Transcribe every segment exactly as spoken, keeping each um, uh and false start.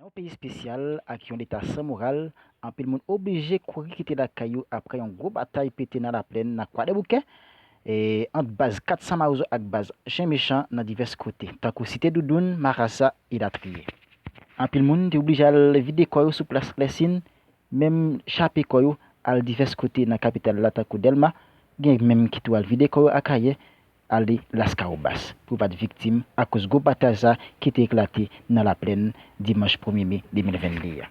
Nan yon peyi espesyal ak yon leta san moral, anpil moun oblije kouri kite lakay yo apre yon gwo batay pete nan Laplèn, nan Kwadèboukè, e, ant baz kat san Mawozo ak baz Chen Mechan nan divès kote, tankou Site Doudoun, Marasa, elatriye. Anpil moun te oblije al vide kò yo sou plas Klèsin, menm chape kò yo al divès kote nan kapital la, tankou Dèlma, gen menm ki tou al vide kò yo Akayè, ale Laskawobas pou pa t viktim akoz gwo batay sa ki te eklate nan Laplèn dimanch premye me de mil venn de a.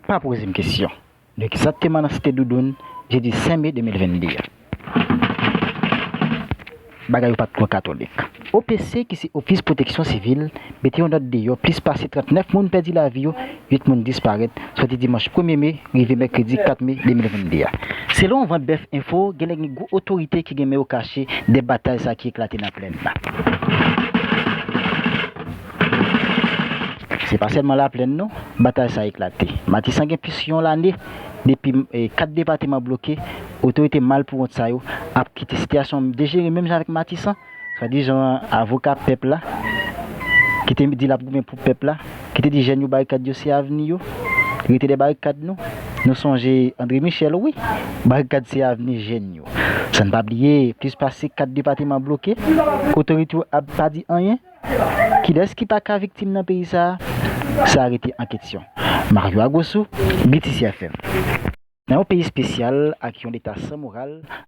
Pa poze m kesyon. Nou egzakteman nan Site Doudoun, jedi senk me de mil venn de a. Bagay yo pa t twò katolik. O P C, ki se Ofis Pwoteksyon Sivil, mete yon nòt deyò, plis pase trannèf moun pèdi lavi yo, uit moun disparèt, soti dimanch premye me, rive mèkredi kat me de mil venn de a. Selon Vant Bèf Enfo, genlè gen gwo otorite ki gen men yo kache dèyè batay sa ki eklate nan Plèn la. Se pa sèlman Laplèn non, batay sa eklate. Matisan gen plis yon lane depi, e, kat depatman bloke, otorite malpouwont sa yo ap kite sitiyasyon an dejere menm jan avèk Matisan. Swadizan avoka pèp la, ki te di l ap goumen pou pèp la, ki te di jèn yo barikad yo se avni yo, rete dèyè barikad nou. Nou sonje André Michel, wi, barikad se avni jèn yo. San n pa bliye, plis pase kat depatman bloke, otorite yo ap pa di anyen. Kilès ki pa ka viktim nan peyi sa a? Sa a rete an kesyon. Mario Agoso, B T C F M. Nan yon peyi espesyal ak yon leta san moral,